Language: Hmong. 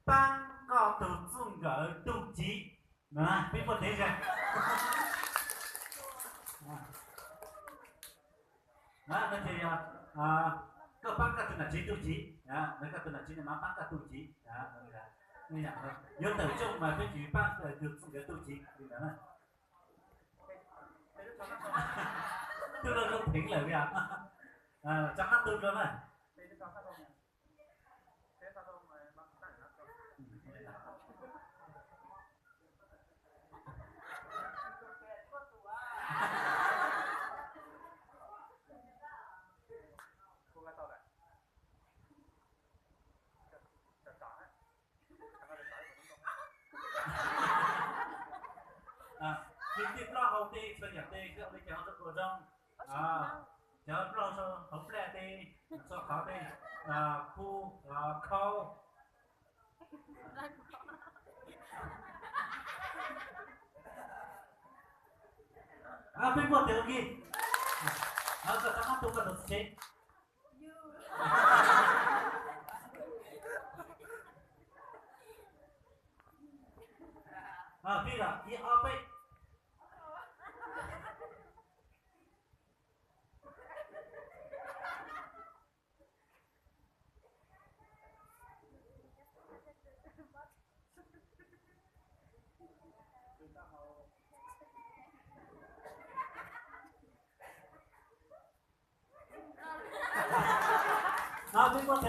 Paab koj tug txuj nkawm tug tsiv. Peb muaj tev ze. Ces yog koj paab koj tug nam tsiv tug tsiv, koj tug nam tsiv mas paab koj tug tsiv. Yuav tawm rooj mas peb tsis paab tug txuj nkawm tug tsiv li ntawd na. Tug lug zoo theev lawm yog, rov qab tug dua na. Kwv tij plaub hau tej txhua yam tej koj ua li cas ua rau zoo. Cov plaub hau hauv nplaj tej, txhua qhov tej, khu, khau. Peb muaj tes ua ke. Koj rov qab tuaj koj tus txiv tsev. Peb los ib ob peb. Peb muab